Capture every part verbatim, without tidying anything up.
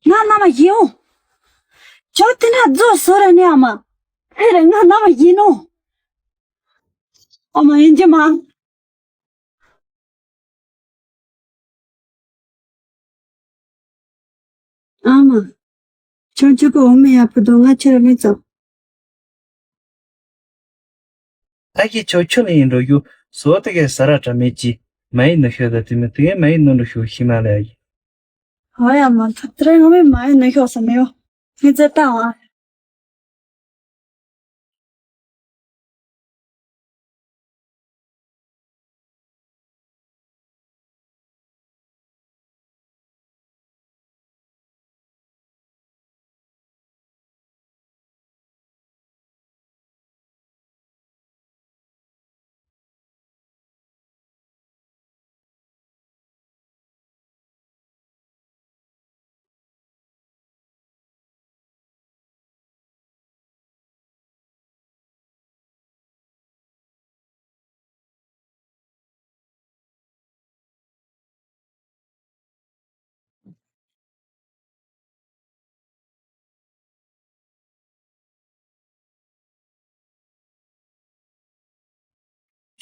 ང་ནམ་ཡིན་འོ། ཁྱོད་དེ་ན་རྫོགས་སོ་ར་ནི་ཨ་མ། ཨེ་རེད་ང་ནམ་ཡིན་ནོ། ཨ་མ་ཡིན་གྱི་མ། ཨ་མ། ཁྱོད་ཁྱོད་ཀྱི་འོ་མ་ཡག་པོ་འདུག་ང་ཁྱོད་ར་མི་ཚོ། ད་ཀྱི་ཆོ་ཆུ་ནི་ཡིན་འགྲོ་རྒྱུ། བཟོ་དེ་གའི་ས་ར་དྲ་མེད་ཀྱི། མ་ཡིན་ནོ་ཤོད་ད་དེ་མི་དེ་གའི་མ་ཡིན་ནོ་འགྲོ་ཤོད་ཤི་མ་ལ་ཡ་ཡི། ཧོ་ཡ་མ་ཐུབ་དེ་རེད་ང་མི་མ་ཡིན་ནོ་ཤོད་ས་མེད་ཡོ། མི་ཚེ་ལྟ་བ།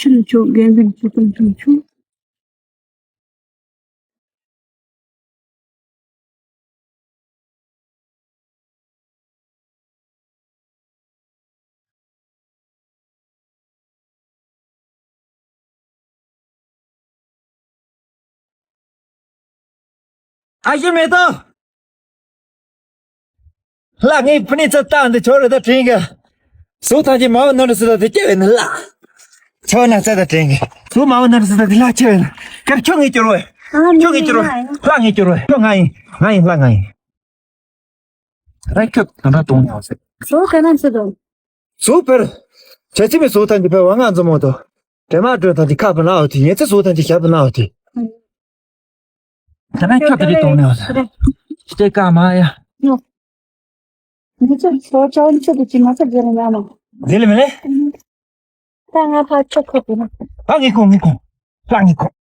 ཕྱིར་ཕྱོགས་རྒན་པའི་ཚུལ་དུ་འགྲོ་ཆུང་། ཨ་ཞེ་མེ་ཏོག་ལ་ངའི་ཕུ་ནི་ཚ་བཏང་འདི་ཆོ་རེ་ད་དྲིན་གི། སུ་ཐང་གི་མ་བ་ནོར་སི་ད་དེ་སྐྱེ་བའི་ནི་ལ། ཆོ་ན་ཚ་ད་དྲིན་གི། སུ་མ་བ་ནོར་སི་ད་དེ་ལ་ཆེ་བའི་ནི། ཀར་ཁྱོ་ངའི་སྐྱོར་བས། ཁྱོ་ངའི་སྐྱོར་བས། ལ་ངའི་སྐྱོར་བས། ཁྱོ་ང་ཡིན། ང་ཡིན་ལ་ང་ཡིན། ར་ཁྱོད་ད་ན་གཏོང་ཡང་ཟེར། སུ་ག་ན་ཚུ་དང་། སུ་ཕེར། ཆ་ཚི་མི་སུ་ཐང་གི་ཕེར་བ་ང་འཛོམས་མོ་དོ། དྲན་མ་སྤྲོད་དང་དེ་ཁ་བུ་ན་འོ་དེ་ཉེ་ཚེ་སུ་ཐང་གི་ཞབས་བུ་ན་འོ་དེ། ད་ནི་ཁྱོད་དེ་རེད་གཏོང་ནས་བ་ཟེར། ལྟེ་ཀ་མ་ཡ། ང་ཚོ་ཚོ་ཅང་ཚོ་དེ་ཅི་ང་ཚོ་དེ་རེད་ཡ་མ། དེ་ལས་མི་ལས། ད་ང་ཕར་ཆོག་ཁོ་དེ་ན། ད་ངས་ཁོང་ངས་ཁོང་། ད་ངས་ཁོང་།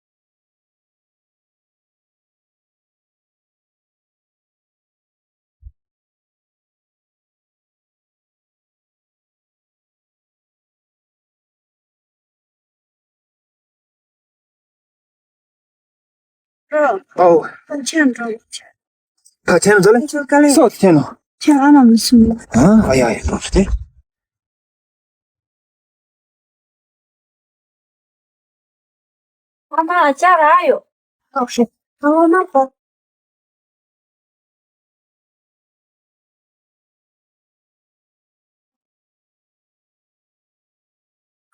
ཨོ། ཕ་ཆེན་འགྲོ། ཕ་ཆེན་འགྲོ་ལེ། ཁྱོད་ག་ལེ། སོ་ཆེན་ནོ། ཁྱོད་ཨ་མ་མི་སུ་ལ། ཨ་ཡ་ཡ་འགྲོ་ཤི་ཏེ། ཨ་མ་ཅ་ར་ཡོད། ཨོ་ཤི། ཨ་མ་ཁོ།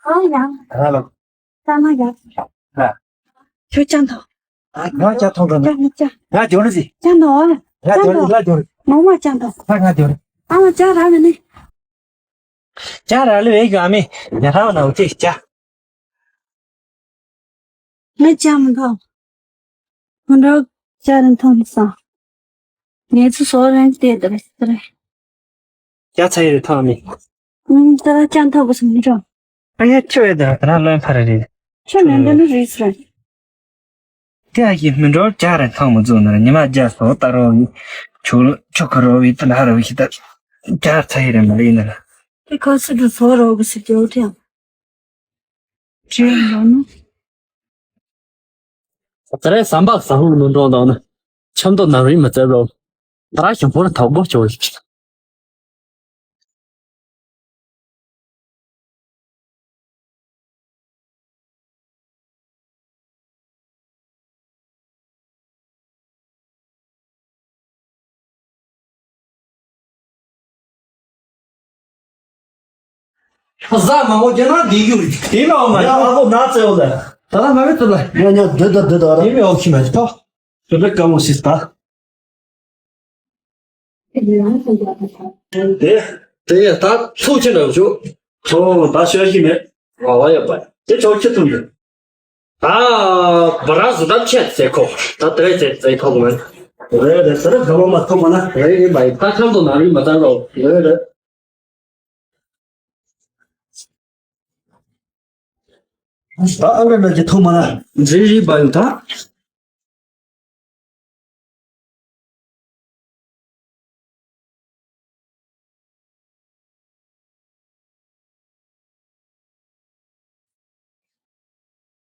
ཨ་ཡ། ཨ་ལ། ས་མ་ཡ། ཨ། ཁྱོད་ཅང་ཐོ། ཨ་ང་ཅང་ཐོང་ག་ན། ཅང་ཅང་། ང་ཇོ་རི་ཟི། ཅང་ཐོ། ང་ཅང་ཇོ་རི་ཐོ། ལ་ཇོ་རི། མོ་མ་ཅང་ཐོ། ང་ང་ཇོ་རི། ཨ་མ་ཅ་ར་མི་ནི། ཅ་ར་ལི་བའི་ག་མི་ཉ་ཧྲ་ན་འུ་ཅི་ཅ། ང་ཅ་མི་གོ། ང་འགྲོ་ཅ་རིན་ཐོང་ས། ངས་ཚུ་སོ་རན་ཏེ་དར་སི་རེ། ཅ་ཚ་ཡི་རི་ཐོང་མི། ང་ད་ཅང་ཐོ་གོ་སི་མི་འགྲོ། ཨ་ཡ་ཁྱོད་ཡ་ད་ར་ལོན་ཕ་ར་རེད། ཁྱོད་ནན་ཏན་རེད་ཟེར། དེ་ཨ་ཡི་མི་འགྲོ་ཅ་ར་ཐང་མི་བཟོ་ན་ཉི་མ་རྒྱ་སོ་ལྟ་རོ་བི། ཆུ་ཆུ་ཁ་རོ་བི་ཏི་ན་རོ་བི་ཤི་ད། ཅ་ཚ་ཡི་རེད་མ་རེད་ན། དེ་ཁ་སི་དུ་སོ་རོ་གི་སི་ཀྱོ་ཐེ། ཅེ་འགྲོ་ནི། ད་རེས་ཟམ་པ་ཟ་ཧུ་ནུ་འགྲོ་འདོག་ན། ཆམ་ཏོ་ན་རུའི་མི་ཚེ་རོ། ད་ར་ཞིང་ཕོར་ཐོག་གོ་ཆོ་ཡི། ཟ་མ་འོ་རྒྱ་ནག་འདི་རྒྱུ་རེད། དེ་མ་འོ་མ་ཡ་ཨ་ཁོ་ན་ཚེ་འོ་ལ། ད་ལ་མ་བེད་ཚུ་ལ། ཡ་ཉ་འདི་ད་འདི་ད་ར། དེ་མི་འོ་ཁྱི་མ་ཐོ། དེ་ལ་ཀ་མོ་སི་ད། དེ་དེ་ཡ་ད་ཚུགས་ཆེ་འདྲ་བྱུ། ཚོ་ད་ཤོད་ཤི་མེད། བ་བ་ཡ་པ་དེ་ཆོག་ཁྱི་ཐུང་འདི། ད་བ་ར་ཟུ་ད་ཆེ་ཚེ་ཁོ་ད་དེ་ཚེ་ཚེ་ཁོ་མེད། རེད་རེད་ཟེར་ག་མ་མ་ཐོག་མ་ན་རེད་རེད་བ་ཡི་ད་ཁམ་དུ་ན་རི་མ་ད་རོ་རེད་རེད། ད་ཨ་མྲ་ན་གི་ཐོག་མ་ན་རི་རི་བ་ཡི་ད།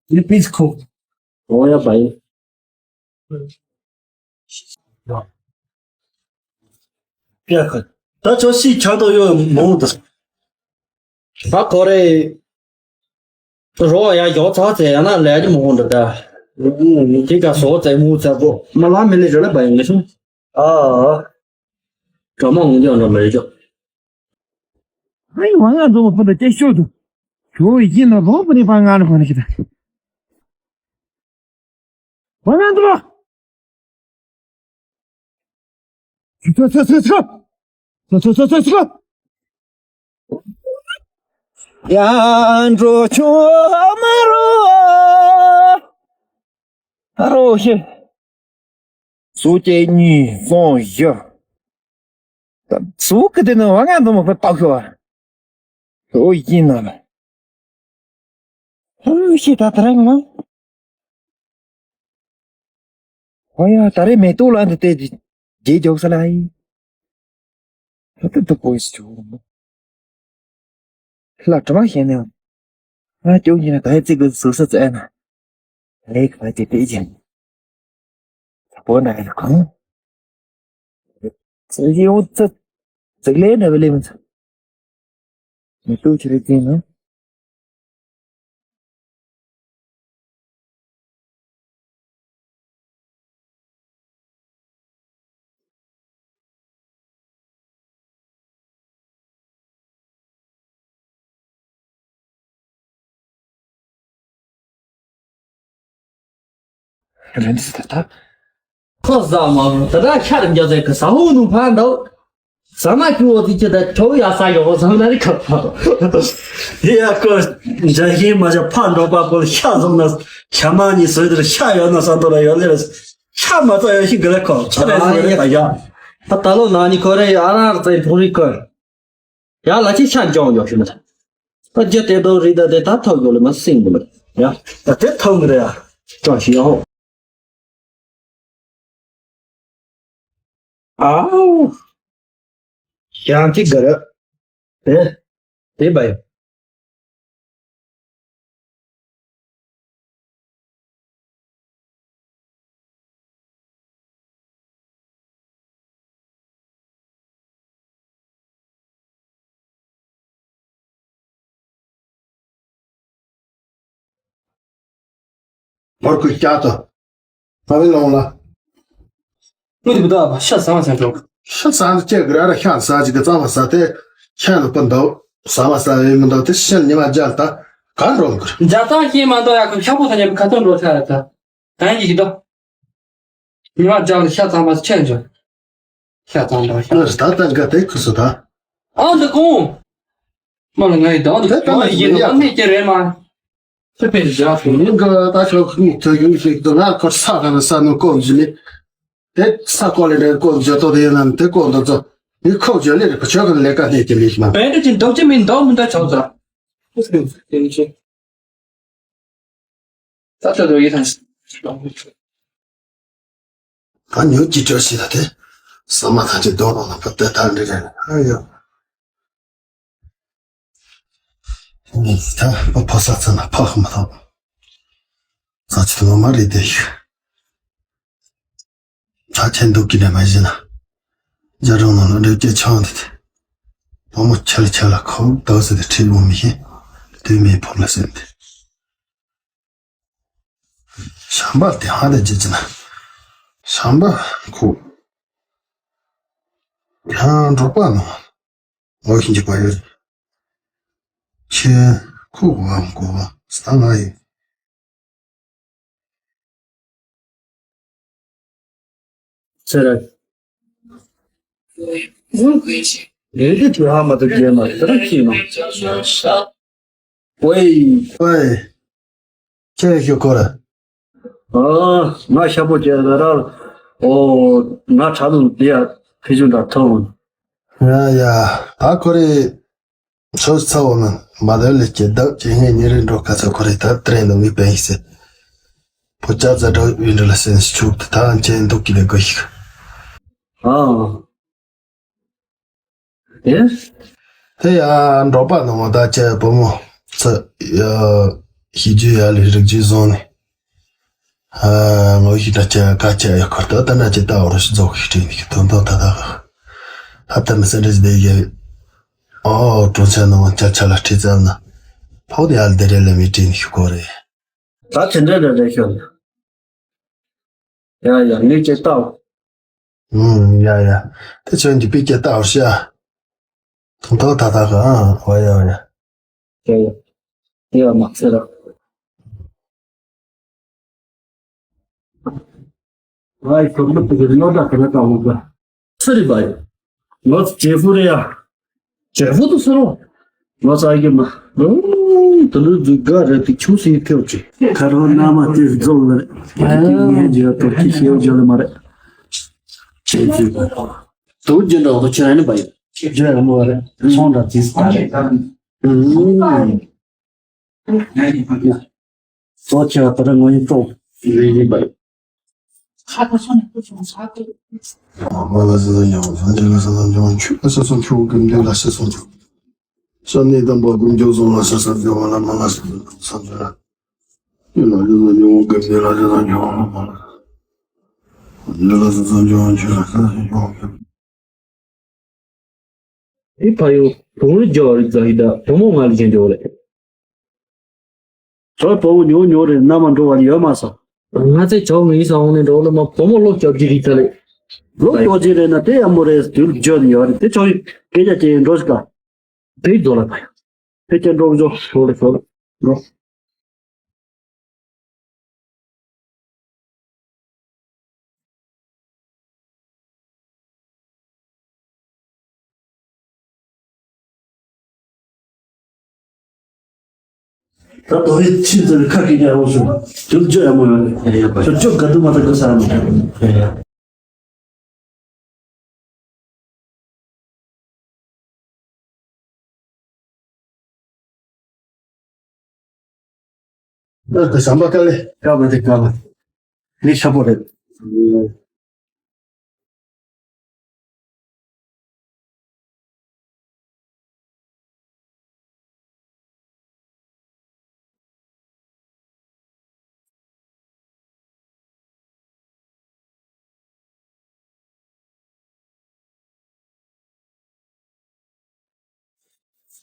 You please cook. Oh, yeah, bye. Yeah, ཁ། ད་ཆོ་སི་ཆ་དོ་ཡོད་མོ་ད། ད་ཁོ་རེ། རོ་ཡ་ཡོ་ཚ་ཚེ་ཡ་ན་ལས་ཀྱི་མོ་འདྲ་ད། ཁྱེད་ཀ་སོ་ཚེ་མོ་ཚེ་གོ་མ་ལ་མི་ལི་ར་ལ་བ་ཡིན་ངེས་སོང་། ཨ། གྲོ་མོ་ངུ་འདི་འདྲ་མ་རེད་ཅོ། ཨ་ཡི་ཝང་ང་འགྲོ་མ་ཕུ་ད་ཅེ་ཤོ་དུ། ཁྱོ་ཡི་ན་རོ་པུ་ནི་པ་ང་ནི་ཁོ་ནི་ཤི་ད། ཝང་ང་འགྲོ། ཚུ་ཚུ་ཚུ་ཚུ། ཚུ་ཚུ་ཚུ་ཚུ་ཚུ། ཡ་འགྲོ་ཆུང་མ་རོ། ཨ་རོ་ཤི། སུ་སྐྱེ་གཉིས་སོང་བཞི། སུ་གི་དེ་ནི་བ་ང་འདི་མོ་ཕུ་བཏགས་ཤོ། ཨོ་ཡིན་ན་ལ། ཨོ་ཤི་ད་ད་རེ་ང་། ཨོ་ཡ་ད་རེ་མེ་ཏོག་ལ་འདི་དེ་རྗེས་རྒྱོགས་ས་ལ་ཡིན། ད་དེ་དུ་པོ་ཡིས་ཆུ། ལ་གྲོ་མ་ཤེས་ནས། ང་སྐྱོན་གྱི་ན་ད་ཡ་ཙི་གི་ཟུག་ས་ཙེ་ན། ལེགས་པ་དེ་དེ་ཅན། ད་པོ་ན་ཡ་གང་། ཙི་ཡོང་ཙི། ཙི་ལེ་ན་བི་ལེ་མི་ཙི། མི་ཏུ་ཆི་རེ་ཙི་ན། རེད་ཟེར་ད། ཁོ་ཟ་མ་རུང་ད་ད་ཤ་རུ་འཇོག་ཟེར་གི་ས་འོག་ནུ་ཕ་འདུག་ཟ་མ་ཁྱུ་འོ་དེ་ཅི་ད་ཁྱོ་ཡ་ས་ཡོ་ཟ་ན་རི་ཁ་ཕ། དེ་ཡ་ཁོ་འཇའ་ཤིང་མ་བྱ་ཕ་འགྲོ་པ་ཁོ་ཤ་བཟུང་ན་ཤ་མ་གཉིས་ཟོས་དེར་ཤ་ཡོད་ན་ས་འདོ་ར་ཡོད་ལེ་ར་ཤ་མ་ཙ་ཡོད་ཤིང་གི་ལེ་ཁོ་ཆ་རེ་ཟོ་རེ་ད་ཡ། ད་ད་ལོ་ན་ནི་ཁོ་རེ་ཨ་རང་རྩེ་ཕུང་རི་ཁོ། ཡ་ལ་ཅི་ཤ་འཇོག་འཇོག་ཤི་མ་ད། ད་རྒྱ་དེ་དོ་རི་ད་དེ་ད་ཐོག་ཡོ་ལེ་མ་སིང་གི་མ་ཡ། ད་དེ་ཐོག་གི་རེ་ཡ། ཅོ་ཤི་ཡ་ཧོ། ཨའོ། ཡང་ཅིག་ག་ར། དེ། དེ་བ་ཡོ། བར་ཁུ་བསྐྱར་དུ། ང་བའི་ལོང་ལ། ཀུན་ཏུ་བདག་ཤ་ཟ་བ་ཟ་འགྲོ། ཤ་ཟ་འདི་ཅེ་གི་ར་ར་ཤ་ཟ་ཅིག་གི་རྩ་བ་ཟ་སྟེ། ཤ་ནི་སྤུ་འདུག་ཟ་བ་ཟ་བའི་མི་འདུག་དེ་ཤ་ཉི་མ་བརྒྱ་ལ་ད་ག་འགྲོ་གི། འཇའ་ཚང་ཤེས་མ་འདུག་ཡ་ཁོ་ཤ་པོ་ཐ་ཉ་གི་ཁ་ཐོན་འགྲོ་ཤ་ར་ད། གང་ཡིན་གྱི་འདུག་ཉི་མ་བརྒྱ་ལ་ཤ་ཚང་མ་ཆེན་འཇོག་ཤ་ཚང་འདུག་ཤ། ང་རི་ད་ད་འགའ་དེ་ཁུ་སུ་ད། ཨ་འདི་གོང་། མ་ལ་ང་ཡི་ད་འདི་དེ་ད་གོང་ཡིན་ནོ་ད་ནི་ཀྱེ་རེད་མ། ཚེ་ཕན་བཞག་ཐུབ་མིན་གི་ད་ཆོག་གི་ཐོས་ཡོང་ཞིག་ཏུ་ང་ཁོར་ས་ག་ན་ས་ནུ་ཀོ་བཞི་ནི། དེ་ས་ཀོ་ལེ་རེ་ཀོ་བཞི་ཏོ་དེ་ཡིན་ན་དེ་ཀོ་འདི་ཚོ་མི་ཁོ་བཞི་ལེ་རེ་ཁོ་ཆོག་གི་ལས་ཀ་ནས་ཀྱི་མི་ཤི་མ། བན་དུ་ཅི་འདོག་ཅི་མིན་འདོག་མི་འདོག་ཆོག་ཚ། ད་ཆོག་དོ་ཡི་ཐང་། ད་ཉོ་ཅི་ཅོ་ཞིག་ལ་དེ། ས་མ་ཐང་ཅི་རྡོ་ལོ་ལ་ཕ་དེ་ཐང་འདྲི་རེད་ཨ་ཡོ། ད་ཕ་ཕ་ས་ཚ་ན་ཕ་ཧ་མ་ཐོག་ས་ཆི་ལོ་མ་རེད་དེ་ཞིག་ད་ཆེན་འདུག་གི་ནས་མ་བཞིན་ན། རྒྱ་རོང་ནང་ལ་འདྲེ་སྐྱེ་ཆང་དེ་དེ། བུ་མོ་ཆེ་ལ་ཆེ་ལ་ཁོ་དག་ཟེར་ཏེ་ཁྲིད་འོང་མི་ཤེས། དུས་མེད་ཕོ་ལ་ཟེར་ཏེ། བྱམས་པ་དེ་ཧ་ལས་ཅི་ཅི་ན། བྱམས་པ་ཁོ། ཡང་འབྲོག་པ་ནང་ངོ་ཤེས་ཀྱི་བ་ཡོད། ཁྱེད་ཁོ་གོ་བ་གོ་བ་ས་ང་ཡིན། ཚེ་རབས། ལས་དེ་དུས་ཧ་མ་ཐུབ་རྒྱལ་མ་དེ་རབས་ཤིག་ནང་། ཝེ། ཝེ། ཁྱེད་ཞུ་ཁོ་ར། ཨ། ང་ཤ་པོ་ཅེ་ལ་ར། ཨོ། ང་ཁྲ་ལུང་དེ་ཡ་ཕི་ཞུ་འདྲ་ཐོང་། ཡ་ཡ། ད་ཁོ་རེ། ཚོ་ཚ་བོ་ནི་མ་དེ་ལས་ཀྱི་བདག་ཅེ་ངའི་ཉེ་རིང་འགྲོ་ཁ་ཚ་ཁོ་རེ་ད་ཏྲེ་ནི་མི་པན་ཡི་སེ། ཕོ་ཅག་ཙ་འགྲོ་བི་འགྲོ་ལ་སེན་སི་ཆུག་ཏུ་ད་ཅེ་འདུག་གི་ལས་གོ་ཞིག་ཨ། དེ། དེ་ཡང་འབྲོག་པ་ནང་མ་ད་ཅེ་བུ་མོ་ཚ་ཡ། ཤེས་རྒྱུ་ཡ་ལས་རིག་རྒྱུ་བཟུང་ནས། ཨ་ངོ་ཤེས་ད་ཆ་ཀ་ཆ་ཡ་ཁོ་ད་ད་ན་ཅི་ད་འོ་ར་ཤི་རྫོགས་ཤིག་དྲན་ནས་དོན་དོན་ད་ད་ཧ་ད་མི་སེ་འདྲ་ཞིག་བསྡད་ཡ། ཨོ་གྲོང་ཆ་ནང་ཆ་ཆ་ལ་ཁྲིད་ཙམ་ན་ཕོག་དེ་ཡ་ལ་དེ་རེད་ལ་མི་དྲན་ནས་ཤི་གོ་རེད། ད་དེ་འདྲ་རེད་རེད་ཤོད། ཡ་ཡ་ངས་ཅི་ལྟ་འོ། ཨུམ་ཡ་ཡ། དེ་ཚོ་འདི་པའི་སྐད་བཏགས་ཤ། ཐུང་ཐུང་ཐག་ཐག་གི་ཨ་ཨོ་ཡ་ཨོ་ཡ། ཡ་ཡ། དེ་ཡ་མ་ཚེ་ར། ཨའི་ཁོར་མོ་དེ་གི་ནོ་ད་ག་ན་ད་འོ་ག་ཚེ་རི་བ་ཡ། ངོ་ཚ་ཇེ་ཧྥུ་རེ་ཡ། ཇེ་ཧྥུ་དུ་སུ་རོ། ང་ཚ་གི་མ། ད་ལུ་འཛུགས་ག་རེད་དེ་ཆུ་སི་ཁེའུ་ཅི། ཁ་རོ་ན་མ་དེ་རྫོགས་ལ་རེད། དེ་ངས་ཇེ་ཧྥུ་ཁི་ཤེའུ་ཇོ་ལ་མ་རེད། ཆེ་ཇེ་ཧྥུ། དུ་ཇེ་འདྲ་བ་ཁྱེད་རང་ནི་བ་ཡོད། ཇེ་ཧྥུ་རེད། ཚོང་འདྲ་ཇི་སི་ད་རེད། གཙོ་ཆེ་བ་དེ་རིང་ངོ་ཡི་གཙོ་ཡིན་པ། ཁ་ཁ་སོང་ནས་ཁུ་སོང་ས་ཏུ། མ་ལ་ས་ས་ཡང་ས་འཇལ་ལ་ས་ས་འཇོག་ཆུ་ལ་ས་སོང་ཆུ་གི་འདི་ལ་ས་སོང་ཆུ། ས་གནས་དམ་པ་ཀུན་ཁྱབ་སོང་ལ་ས་ས་འཇོག་ལ་མ་ལ་ས་ས་འཇོག་ལ། ཡུལ་ལ་ས་ས་འཇོག་གི་འདི་ལ་ས་ས་འཇོག་ལ་མ་ལ། ཡུལ་ལ་ས་ས་འཇོག་ཆུ་ལ་ས་ས་འཇོག་གི། ཨི་ཕ་ཡུལ་བུ་མོ་རྒྱ་བ་རིག་ཙ་ཧི་ད་བུ་མོ་ང་ལ་ཅན་འདྲ་བོ་རེད། ཚོའི་བུ་མོ་ཉུང་ཉུང་རེད་ན་མ་འགྲོ་བ་ཡོད་མ་སོང་། ང་ཚོའི་ཇོ་ངའི་ས་འོང་ནས་འགྲོ་ལ་མ་བུ་མོ་ལོ་སྐྱོབ་ཀྱི་རིག་ཙ་ལེ། ལོ་སྐྱོབ་ཀྱི་རེད་ན་དེ་ཡག་མོ་རེད་དུས་བརྗོད་ནས་ཡོད་རེད་དེ་ཚོའི་སྐད་ཆ་ཅན་འགྲོ་ཞིག་ག་དེའི་རྫོ་ལ་ཕ་ཡ། ཕེ་ཀྱ་འགྲོ་འགྲོ་ཤོག་ལེ་ཤོག་ལེ་འགྲོ། ད་དོ་རི་ཕྱིན་ཚར་ཁ་སྐད་རྒྱག་རོགས་ཞུ། དུས་ཚོད་ཡག་མོ་ཡོད་རེད། ཁྱོད་ཅོག་ག་དུ་མ་ཐག་གི་ས་ར་མ་ཐག་ཨ་ད་ཟམ་པ་དཀའ་ལས་དཀའ་བ་དེ་དཀའ་བ། ལས་ཤ་པོ་རེད།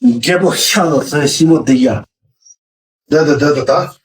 རྒྱལ་པོ་ཤ་ལ་ཟས་ཞིམ་མོ་འདི་ཡ། ད་ད་ད་ད་ད།